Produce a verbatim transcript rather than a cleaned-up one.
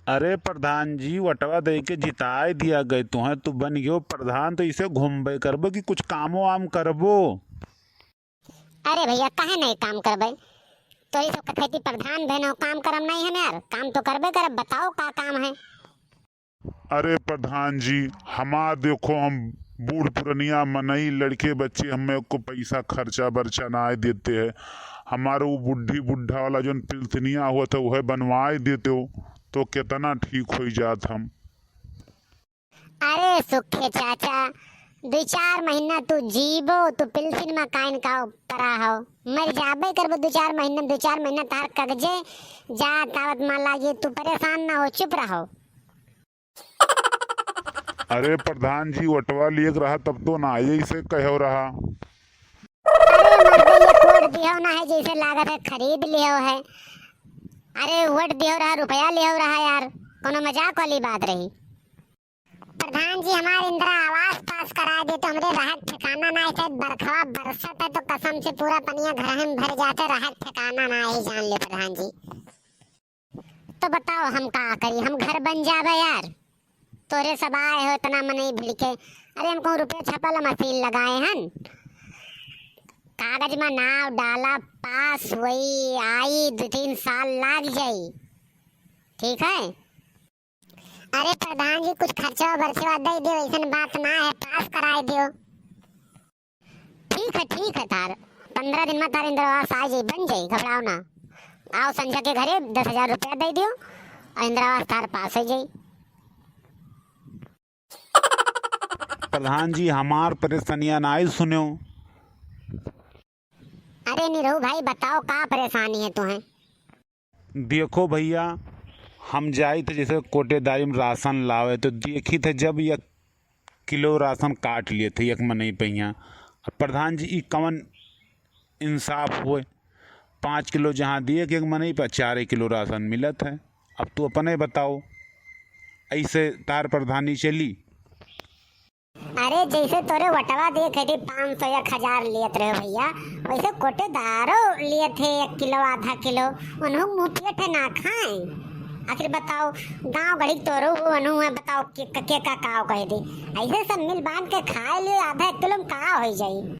अरे प्रधान जी, वोटवा दे के जिताए दिया गए तुहें, तू बन गयो प्रधान, तो इसे घूमबे करबो कि कुछ कामो आम करबो? अरे भैया, काहे नहीं काम करबे? तो ये सब कथे कि प्रधान बहन हो, काम करम नहीं है ना यार, काम तो करबे करब। बताओ का काम है? अरे प्रधान जी, हमार देखो, हम बूढ़ पुरनिया मनई, लड़के बच्चे, हमें को पैसा खर्चा बर्चा ना देते हैं। हमारे वो बुढ़ी बुढ़ा वाला जोन पिलतनिया होत है, वह बनवाए देते हो तो कितना ठीक हो जात हम। अरे सुखे चाचा, दो चार महीना तू जीबो, तू पिलसिन में काइन का परा हो, मर जाबे करबो दो चार महीना। दो चार महीना तार कगजे जात आवत मा लागे, तू परेशान ना हो, चुप रहो। अरे प्रधान जी, वोटवा लिए रहा तब तो ना आई, इसे कहो रहा। अरे मर्दे, ये वोट दियो ना है, जैसे लागत है खरीद लियो है। अरे वोट दियो रहा, रुपया लियो रहा यार, कोनो मजाक वाली बात रही। प्रधान जी, हमार इंदिरा आवास पास करा दे तो हमरे रहत ठिकाना ना है, शायद बरखवा बरसत है तो कसम से पूरा पनिया घर में भर जाते, रहत ठिकाना ना है, जान ले प्रधान जी। तो बताओ हम का करी, हम घर बन जाबे यार? तोरे सब आए हो इतना मनई भिड़ के। अरे हम कहूँ रुपया छापे ला मशीन लगाए हन, कागज में नाव डाला, पास होई, आई, दो तीन साल लाग जाई, ठीक है? अरे प्रधान जी, कुछ खर्चा बर्चा दे दियो, ऐसन बात ना है, पास कराए दियो। ठीक है, ठीक है, तार पंद्रह दिन में तार इंदिरा आवास आ जाई, बन जाई, घबराओ ना। आओ संझा के घरे दस हजार रुपया दे दियो और इंदिरा आवास तार पास हो जाई। प्रधान जी, हमार परेशानियां नाई सुनो। अरे निरहू भाई, बताओ का परेशानी है तुम्हें? देखो भैया, हम जाई थे जैसे कोटेदारी में राशन लावे, तो देखी थे जब एक किलो राशन काट लिए थे एक मनई पे हियाँ। अब प्रधान जी, ई कवन इंसाफ होए? पाँच किलो जहाँ दिए के एक मनई पे, चार किलो राशन मिलत है। अब तू अपने बताओ, ऐसे तार प्रधानी चली? अरे जैसे तोरे वटवा दिए थे पाँच सौ एक हजार लेत रहे भैया, वैसे कोटेदारो लिए थे एक किलो आधा किलो, उन्हों मुँह पेट ना खाए। आखिर बताओ, गाँव घड़ी तोरो वो अनु है, बताओ के, के का काव कह दे। ऐसे सब मिल बांट के खाए लिए आधा एक किलो में का हो जाई?